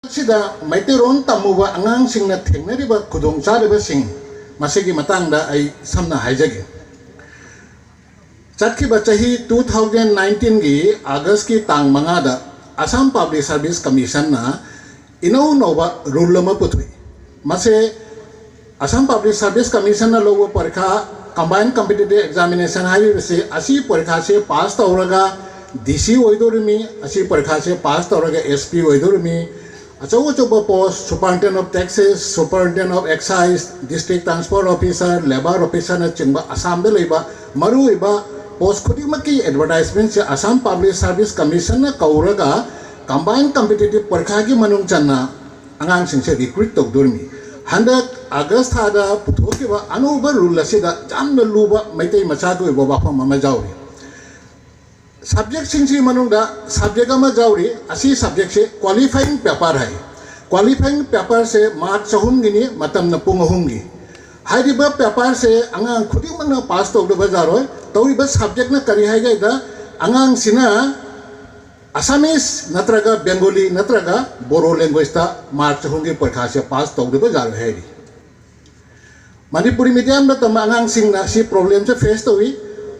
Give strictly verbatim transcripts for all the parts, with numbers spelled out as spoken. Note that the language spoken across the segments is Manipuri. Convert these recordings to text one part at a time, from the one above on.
ꯑꯁꯤꯗ ꯃꯩꯇꯩꯂꯣꯟ ꯇꯝꯃꯨꯕ ꯑꯉꯥꯡꯁꯤꯡꯅ ꯊꯦꯡꯅꯔꯤꯕ ꯈꯨꯗꯣꯡꯆꯥꯗꯕꯁꯤꯡ, ꯃꯁꯤꯒꯤ ꯃꯇꯥꯡꯗ ꯑꯩ ꯁꯝꯅ ꯍꯥꯏꯖꯒꯦ꯫ ꯆꯠꯈꯤꯕ ꯆꯍꯤ two thousand nineteenꯒꯤ Augustꯀꯤ ꯇꯥꯡ ꯃꯉꯥꯗ Assam Public Service Commissionꯅ ꯏꯅꯧ ꯅꯧꯕ rule ꯑꯃ ꯄꯨꯊꯣꯛꯏ꯫ ꯃꯁꯦ Assam Public Service Commissionꯅ ꯂꯧꯕ ꯄꯔꯤꯈꯥ, Combined Competitive Examination ꯍꯥꯏꯔꯤꯕꯁꯤ, ꯑꯁꯤ ꯄꯔꯤꯈꯥꯁꯦ ꯄꯥꯁ ꯇꯧꯔꯒ ꯗꯤ ꯁꯤ ꯑꯣꯏꯗꯣꯔꯤꯃꯤ, ꯑꯁꯤ ꯄꯔꯤꯈꯥꯁꯦ ꯄꯥꯁ ꯇꯧꯔꯒ ꯑꯦꯁ ꯄꯤ ꯑꯣꯏꯗꯣꯔꯤꯃꯤ, ꯑꯆꯧ ꯑꯆꯧꯕ post, Superintendent of Taxes, Superintendent of Excise, District Transport Officer, Labour Officerꯅꯆꯤꯡꯕ ꯑꯁꯥꯝꯗ ꯂꯩꯕ ꯃꯔꯨꯑꯣꯏꯕ post ꯈꯨꯗꯤꯡꯃꯛꯀꯤ advertisementꯁꯦ Assam Public Service Commissionꯅ ꯀꯧꯔꯒ Combined Competitive ꯄꯔꯤꯈꯥꯒꯤ ꯃꯅꯨꯡ ꯆꯟꯅ ꯑꯉꯥꯡꯁꯤꯡꯁꯦ recruit ꯇꯧꯗꯣꯔꯤꯃꯤ꯫ ꯍꯟꯗꯛ August ꯊꯥꯗ ꯄꯨꯊꯣꯛꯈꯤꯕ ꯑꯅꯧꯕ rule ꯑꯁꯤꯗ ꯌꯥꯝꯅ ꯂꯨꯕ ꯃꯩꯇꯩ ꯃꯆꯥꯒꯤ ꯑꯣꯏꯕ ꯋꯥꯐꯝ ꯑꯃ ꯌꯥꯎꯔꯤ꯫ Subjectꯁꯤꯡꯁꯤꯒꯤ ꯃꯅꯨꯡꯗ subject ꯑꯃ ꯌꯥꯎꯔꯤ, ꯑꯁꯤ subjectꯁꯦ qualifying paper ꯍꯥꯏ꯫ Qualifying paperꯁꯦ mark ꯆꯍꯨꯝꯒꯤꯅꯤ, ꯃꯇꯝꯅ ꯄꯨꯡ ꯑꯍꯨꯝꯒꯤ꯫ ꯍꯥꯏꯔꯤꯕ paperꯁꯦ ꯑꯉꯥꯡ ꯈꯨꯗꯤꯡꯃꯛꯅ ꯄꯥꯁ ꯇꯧꯗꯕ ꯌꯥꯔꯣꯏ꯫ ꯇꯧꯔꯤꯕ subjectꯅ ꯀꯔꯤ ꯍꯥꯏꯒꯦꯗ, ꯑꯉꯥꯡꯁꯤꯅ Assamese ꯅꯠꯇ꯭ꯔꯒ Bengali ꯅꯠꯇ꯭ꯔꯒ Bodo languageꯇ mark ꯆꯍꯨꯝꯒꯤ ꯄꯔꯤꯈꯥꯁꯦ ꯄꯥꯁ ꯇꯧꯗꯕ ꯌꯥꯔꯣꯏ ꯍꯥꯏꯔꯤ꯫ ꯃꯅꯤꯄꯨꯔꯤ mediumꯗ ꯇꯝꯕ ꯑꯉꯥꯡꯁꯤꯡꯅ ꯁꯤ problemꯁꯦ face ꯇꯧꯏ꯫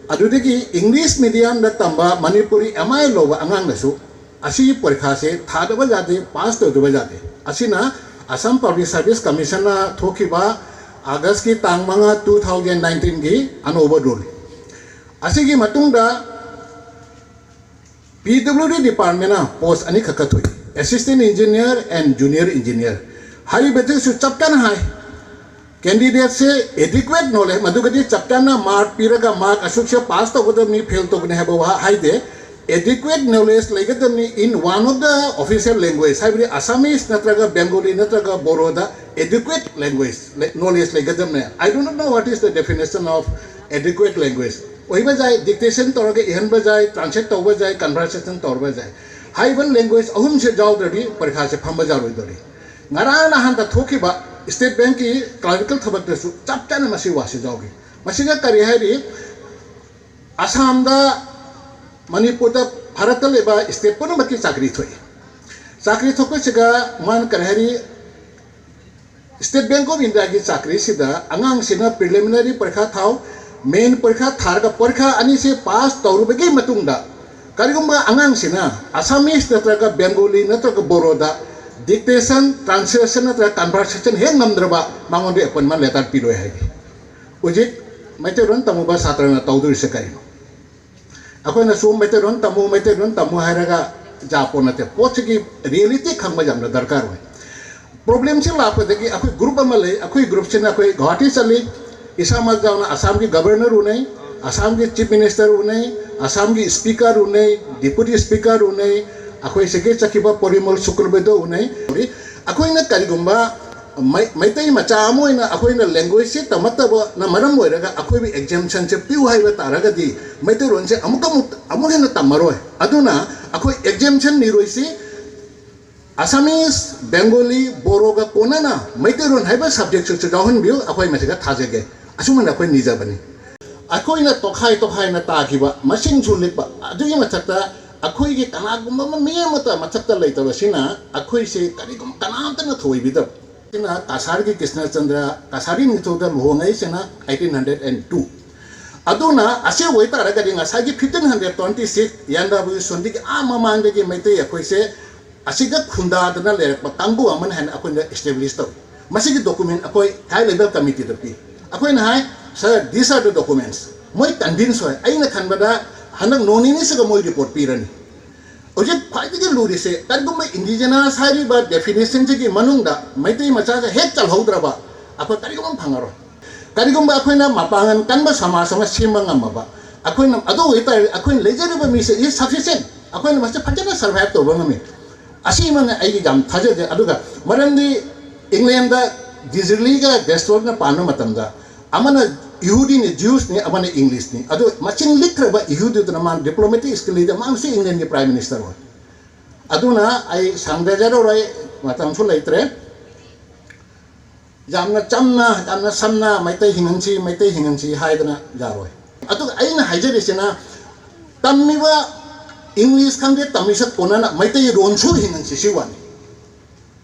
ꯑꯗꯨꯗꯒꯤ English mediumꯗ ꯇꯝꯕ ꯃꯅꯤꯄꯨꯔꯤ M I ꯂꯧꯕ ꯑꯉꯥꯡꯅꯁꯨ ꯑꯁꯤꯒꯤ ꯄꯔꯤꯈꯥꯁꯦ ꯊꯥꯗꯕ ꯌꯥꯗꯦ, ꯄꯥꯁ ꯇꯧꯗꯕ ꯌꯥꯗꯦ꯫ ꯑꯁꯤꯅ Assam Public Service Commissionꯅ ꯊꯣꯛꯈꯤꯕ Augustꯀꯤ ꯇꯥꯡ ꯃꯉꯥ, two thousand nineteenꯒꯤ ꯑꯅꯧꯕ rule꯫ ꯑꯁꯤꯒꯤ ꯃꯇꯨꯡꯗ P W D departmentꯅ post ꯑꯅꯤꯈꯛ ꯀꯛꯊꯣꯛꯏ, Assistant Engineer and Junior Engineer꯫ ꯍꯥꯏꯔꯤꯕꯗꯨꯁꯨ ꯆꯞ ꯆꯥꯅ ꯍꯥꯏ, candidateꯁꯦ adequate knowledge, ꯃꯗꯨꯒꯗꯤ ꯆꯞ ꯆꯥꯅ mark ꯄꯤꯔꯒ mark ꯑꯁꯨꯛꯁꯦ ꯄꯥꯁ ꯇꯧꯒꯗꯕꯅꯤ, ꯐꯦꯜ ꯇꯧꯒꯅꯤ ꯍꯥꯏꯕ ꯋꯥꯍ ꯍꯥꯏꯗꯦ꯫ Adequate knowledge ꯂꯩꯒꯗꯕꯅꯤ in one of the official language, ꯍꯥꯏꯕꯗꯤ Assamese ꯅꯠꯇ꯭ꯔꯒ Bengali ꯅꯠꯇ꯭ꯔꯒ Bodoꯗ adequate language knowledge ꯂꯩꯒꯗꯕꯅꯦ꯫ I do not know what is the definition of adequate language꯫ ꯑꯣꯏꯕ ꯌꯥꯏ, dictation ꯇꯧꯔꯒ ꯏꯍꯟꯕ ꯌꯥꯏ, translate ꯇꯧꯕ ꯌꯥꯏ, conversation ꯇꯧꯔꯕ ꯌꯥꯏ꯫ ꯍꯥꯏꯔꯤꯕ language ꯑꯍꯨꯝꯁꯦ ꯌꯥꯎꯗ꯭ꯔꯗꯤ ꯄꯔꯤꯈꯥꯁꯦ ꯐꯝꯕ ꯌꯥꯔꯣꯏꯗꯧꯔꯤ꯫ ꯉꯔꯥꯡ ꯅꯍꯥꯟꯗ ꯊꯣꯛꯈꯤꯕ state bankꯀꯤ clerical ꯊꯕꯛꯇꯁꯨ ꯆꯞ ꯆꯥꯅ ꯃꯁꯤ ꯋꯥꯁꯤ ꯌꯥꯎꯈꯤ꯫ ꯃꯁꯤꯅ ꯀꯔꯤ ꯍꯥꯏꯔꯤ? ꯑꯁꯥꯝꯗ, ꯃꯅꯤꯄꯨꯔꯗ, ꯚꯥꯔꯠꯇ ꯂꯩꯕ state ꯄꯨꯝꯅꯃꯛꯀꯤ ꯆꯥꯀꯔꯤ ꯊꯣꯛꯏ꯫ ꯆꯥꯀ꯭ꯔꯤ ꯊꯣꯛꯄꯁꯤꯒ ꯃꯥꯅ ꯀꯔꯤ ꯍꯥꯏꯔꯤ, ꯁ꯭ꯇꯦꯠ ꯕꯦꯡꯛ ꯑꯣꯐ ꯏꯟꯗꯤꯌꯥꯒꯤ ꯆꯥꯀ꯭ꯔꯤꯁꯤꯗ ꯑꯉꯥꯡꯁꯤꯅ ꯄ꯭ꯔꯤꯂꯤꯃꯤꯅꯔꯤ ꯄꯔꯤꯈꯥ ꯊꯥꯎ, ꯃꯦꯟ ꯄꯔꯤꯈꯥ ꯊꯥꯔꯒ ꯄꯔꯤꯈꯥ ꯑꯅꯤꯁꯦ ꯄꯥꯁ ꯇꯧꯔꯕꯒꯤ ꯃꯇꯨꯡꯗ ꯀꯔꯤꯒꯨꯝꯕ ꯑꯉꯥꯡꯁꯤꯅ ꯑꯁꯥꯃꯤꯁ ꯅꯠꯇ꯭ꯔꯒ ꯕꯦꯡꯒꯣꯂꯤ ꯅꯠꯇ꯭ꯔꯒ ꯕꯣꯔꯣꯗ ꯗꯤꯛꯇꯦꯁꯟ, ꯇ꯭ꯔꯥꯟꯁꯂꯦꯁꯟ ꯅꯠꯇ꯭ꯔꯒ ꯀꯟꯚꯔꯁꯦꯁꯟ ꯍꯦꯛ ꯉꯝꯗ꯭ꯔꯕ ꯃꯉꯣꯟꯗ ꯑꯦꯄꯣꯏꯟꯃꯦꯟ ꯂꯦꯇꯔ ꯄꯤꯔꯣꯏ ꯍꯥꯏꯔꯤ꯫ ꯍꯧꯖꯤꯛ ꯃꯩꯇꯩꯂꯣꯟ ꯇꯝꯃꯨꯕ ꯁꯥꯇ꯭ꯔꯅ ꯇꯧꯗꯣꯔꯤꯁꯦ ꯀꯔꯤꯅꯣ? ꯑꯩꯈꯣꯏꯅ ꯁꯨꯝ ꯃꯩꯇꯩꯂꯣꯟ ꯇꯝꯃꯨ, ꯃꯩꯇꯩꯂꯣꯟ ꯇꯝꯃꯨ ꯍꯥꯏꯔꯒ ꯌꯥꯄꯣꯠ ꯅꯠꯇꯦ꯫ ꯄꯣꯠꯁꯤꯒꯤ ꯔꯤꯌꯦꯂꯤꯇꯤ ꯈꯪꯕ ꯌꯥꯝꯅ ꯗꯔꯀꯥꯔ ꯑꯣꯏ꯫ ꯄ꯭ꯔꯣꯕ꯭ꯂꯦꯝꯁꯤ ꯂꯥꯛꯄꯗꯒꯤ ꯑꯩꯈꯣꯏ ꯒ꯭ꯔꯨꯞ ꯑꯃ ꯂꯩ, ꯑꯩꯈꯣꯏ ꯒ꯭ꯔꯨꯞꯁꯤꯅ ꯑꯩꯈꯣꯏ ꯒꯨꯋꯥꯍꯥꯇꯤ ꯆꯠꯂꯤ, ꯏꯁꯥꯃꯛ ꯌꯥꯎꯅ ꯑꯁꯥꯝꯒꯤ ꯒꯕꯔꯅꯔ ꯎꯅꯩ, ꯑꯁꯥꯝꯒꯤ ꯆꯤꯐ ꯃꯤꯅꯤꯁꯇꯔ ꯎꯅꯩ, ꯑꯁꯥꯝꯒꯤ ꯁ꯭ꯄꯤꯀꯔ ꯎꯅꯩ, ꯗꯤꯄꯨꯇꯤ ꯁ꯭ꯄꯤꯀꯔ ꯎꯅꯩ, ꯑꯩꯈꯣꯏ ꯁꯤꯒꯤ ꯆꯠꯈꯤꯕ ꯄꯣꯔꯤꯃꯣꯜ ꯁꯨꯀ꯭ꯔꯕꯩꯗꯣ ꯎꯅꯩ꯫ ꯑꯩꯈꯣꯏꯅ ꯀꯔꯤꯒꯨꯝꯕ ꯃꯩ-, ꯃꯩꯇꯩ ꯃꯆꯥ ꯑꯃ ꯑꯣꯏꯅ ꯑꯩꯈꯣꯏꯅ ꯂꯦꯡꯒ꯭ꯋꯦꯖꯁꯤ ꯇꯝꯃꯛꯇꯕꯅ ꯃꯔꯝ ꯑꯣꯏꯔꯒ ꯑꯩꯈꯣꯏꯕꯨ ꯑꯦꯛꯖꯦꯝꯁꯟꯁꯦ ꯄꯤꯌꯨ ꯍꯥꯏꯕ ꯇꯥꯔꯒꯗꯤ ꯃꯩꯇꯩꯂꯣꯟꯁꯦ ꯑꯃꯨꯛ ꯑꯃꯨꯛ ꯑꯃꯨꯛ ꯍꯦꯟꯅ ꯇꯝꯃꯔꯣꯏ꯫ ꯑꯗꯨꯅ ꯑꯩꯈꯣꯏ ꯑꯦꯛꯖꯦꯝꯁꯟ ꯅꯤꯔꯣꯏꯁꯤ ꯑꯁꯥꯃꯤꯁ, ꯕꯦꯡꯒꯣꯂꯤ, ꯕꯣꯔꯣꯒ ꯀꯣꯟꯅꯅ ꯃꯩꯇꯩꯂꯣꯟ ꯍꯥꯏꯕ ꯁꯕꯖꯦꯛꯁꯤꯁꯨ ꯌꯥꯎꯍꯟꯕꯤꯌꯨ, ꯑꯩꯈꯣꯏ ꯃꯁꯤꯗ ꯊꯥꯖꯒꯦ꯫ ꯑꯁꯨꯝꯅ ꯑꯩꯈꯣꯏ ꯅꯤꯖꯕꯅꯤ꯫ ꯑꯩꯈꯣꯏꯅ ꯇꯣꯈꯥꯏ ꯇꯣꯈꯥꯏꯅ ꯇꯥꯈꯤꯕ, ꯃꯁꯤꯡꯁꯨ ꯂꯤꯛꯄ, ꯑꯗꯨꯒꯤ ꯃꯊꯛꯇ ꯑꯩꯈꯣꯏꯒꯤ ꯀꯅꯥꯒꯨꯝꯕ ꯑꯃ ꯃꯤ ꯑꯃꯠꯇ ꯃꯊꯛꯇ ꯂꯩꯇꯕꯁꯤꯅ ꯑꯩꯈꯣꯏꯁꯦ ꯀꯔꯤꯒꯨꯝꯕ ꯀꯅꯥꯝꯇꯅ ꯊꯧꯑꯣꯏꯕꯤꯗꯕ꯫ ꯁꯤꯅ ꯀꯁꯥꯔꯒꯤ ꯀ꯭ꯔꯤꯁꯅꯆꯟꯗ꯭ꯔ, ꯀꯁꯥꯔꯒꯤ ꯅꯤꯡꯊꯧꯗ ꯂꯨꯍꯣꯡꯉꯛꯏꯁꯤꯅ eighteen hundred and two꯫ ꯑꯗꯨꯅ ꯑꯁꯤ ꯑꯣꯏꯇꯥꯔꯒꯗꯤ ꯉꯁꯥꯏꯒꯤ fifteen hundred twenty six ꯌꯥꯟꯗꯥꯕꯨ ꯁꯣꯟꯗꯤꯒꯤ ꯑꯥ ꯃꯃꯥꯡꯗꯒꯤ ꯃꯩꯇꯩ ꯑꯩꯈꯣꯏꯁꯦ ꯑꯁꯤꯒ ꯈꯨꯟꯗꯥꯗꯅ ꯂꯩꯔꯛꯄ ꯀꯥꯡꯕꯨ ꯑꯃꯅꯤ ꯍꯥꯏꯅ ꯑꯩꯈꯣꯏꯅ ꯏꯁꯇꯦꯕ꯭ꯂꯤꯁ ꯇꯧꯏ꯫ ꯃꯁꯤꯒꯤ ꯗꯣꯀꯨꯃꯦꯟ ꯑꯩꯈꯣꯏ ꯍꯥꯏ ꯂꯦꯚꯦꯜ ꯀꯃꯤꯇꯤꯗ ꯄꯤ꯫ ꯑꯩꯈꯣꯏꯅ ꯍꯥꯏ, "Sir, these are the documents." ꯃꯣꯏ ꯀꯟꯚꯤꯟꯁ ꯑꯣꯏ꯫ ꯑꯩꯅ ꯈꯟꯕꯗ ꯍꯟꯗꯛ ꯅꯣꯡ ꯅꯤꯅꯤꯁꯤꯒ ꯃꯣꯏ ꯔꯤꯄꯣꯔꯠ ꯄꯤꯔꯅꯤ꯫ ꯍꯧꯖꯤꯛ ꯈ꯭ꯋꯥꯏꯗꯒꯤ ꯂꯨꯔꯤꯁꯦ, ꯀꯔꯤꯒꯨꯝꯕ ꯏꯟꯗꯤꯖꯤꯅꯁ ꯍꯥꯏꯔꯤꯕ ꯗꯦꯐꯤꯅꯦꯁꯟꯁꯤꯒꯤ ꯃꯅꯨꯡꯗ ꯃꯩꯇꯩ ꯃꯆꯥꯁꯦ ꯍꯦꯛ ꯆꯜꯍꯧꯗ꯭ꯔꯕ, ꯑꯩꯈꯣꯏ ꯀꯔꯤꯒꯨꯝꯕ ꯑꯃ ꯐꯪꯉꯔꯣꯏ꯫ ꯀꯔꯤꯒꯨꯝꯕ ꯑꯩꯈꯣꯏꯅ ꯃꯄꯥꯡꯒꯜ ꯀꯟꯕ ꯁꯃꯥꯖ ꯑꯃ ꯁꯦꯝꯕ ꯉꯝꯃꯕ, ꯑꯩꯈꯣꯏꯅ ꯑꯗꯨ ꯑꯣꯏꯇꯥꯔꯗꯤ ꯑꯩꯈꯣꯏꯅ ꯂꯩꯖꯔꯤꯕ ꯃꯤꯁꯦ is sufficient, ꯑꯩꯈꯣꯏꯅ ꯃꯁꯤ ꯐꯖꯅ ꯁꯔꯚꯥꯏꯚ ꯇꯧꯕ ꯉꯝꯃꯤ꯫ ꯑꯁꯤꯃꯅ ꯑꯩꯒꯤ ꯌꯥꯝ ꯊꯥꯖꯗꯦ꯫ ꯑꯗꯨꯒ ꯃꯔꯝꯗꯤ ꯏꯪꯂꯦꯟꯗ ꯗꯤꯖꯔꯂꯤꯒ ꯒꯦꯁꯇꯣꯜꯅ ꯄꯥꯟꯕ ꯃꯇꯝꯗ ꯑꯃꯅ ꯏꯍꯨꯗꯤꯅꯤ, ꯖ꯭ꯌꯨꯁꯅꯤ, ꯑꯃꯅ ꯏꯪꯂꯤꯁꯅꯤ꯫ ꯑꯗꯨ ꯃꯆꯤꯟ ꯂꯤꯛꯈ꯭ꯔꯕ ꯏꯍꯨꯗꯤꯗꯨꯅ ꯃꯥꯅ ꯗꯤꯄ꯭ꯂꯣꯃꯦꯇꯤꯛ ꯁ꯭ꯀꯤꯜ ꯂꯩꯗ, ꯃꯥꯅꯁꯨ ꯏꯪꯂꯦꯟꯒꯤ ꯄ꯭ꯔꯥꯏꯝ ꯃꯤꯅꯤꯁꯇꯔ ꯑꯣꯏ꯫ ꯑꯗꯨꯅ ꯑꯩ ꯁꯥꯡꯊꯖꯔꯔꯣꯏ, ꯃꯇꯝꯁꯨ ꯂꯩꯇ꯭ꯔꯦ꯫ ꯌꯥꯝꯅ ꯆꯝꯅ, ꯌꯥꯝꯅ ꯁꯝꯅ "ꯃꯩꯇꯩ ꯍꯤꯡꯍꯟꯁꯤ, ꯃꯩꯇꯩ ꯍꯤꯡꯍꯟꯁꯤ" ꯍꯥꯏꯗꯅ ꯌꯥꯔꯣꯏ꯫ ꯑꯗꯨꯒ ꯑꯩꯅ ꯍꯥꯏꯖꯔꯤꯁꯤꯅ, ꯇꯝꯃꯤꯕ English ꯈꯪꯗꯦ, ꯇꯝꯃꯤꯁꯠ ꯀꯣꯟꯅꯅ ꯃꯩꯇꯩꯔꯣꯟꯁꯨ ꯍꯤꯡꯍꯟꯁꯤ, ꯁꯤ ꯋꯥꯅꯤ,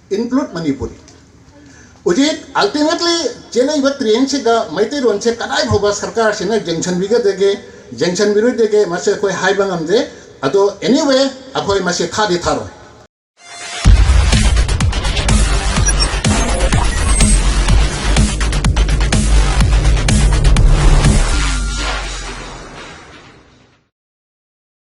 include Manipuri꯫ ꯍꯧꯖꯤꯛ ultimately ꯆꯦꯜꯂꯛꯏꯕ ꯇ꯭ꯔꯦꯟꯁꯤꯗ ꯃꯩꯇꯩꯔꯣꯟꯁꯦ ꯀꯗꯥꯏ ꯐꯥꯎꯕ ꯁꯔꯀꯥꯔꯁꯤꯅ ꯌꯦꯡꯁꯤꯟꯕꯤꯒꯗꯒꯦ, ꯌꯦꯡꯁꯤꯟꯕꯤꯔꯣꯏꯗꯒꯦ, ꯃꯁꯤ ꯑꯩꯈꯣꯏ ꯍꯥꯏꯕ ꯉꯝꯗꯦ꯫ ꯑꯗꯣ anyway, ꯑꯩꯈꯣꯏ ꯃꯁꯤ ꯊꯥꯗꯤ ꯊꯥꯔꯣꯏ꯫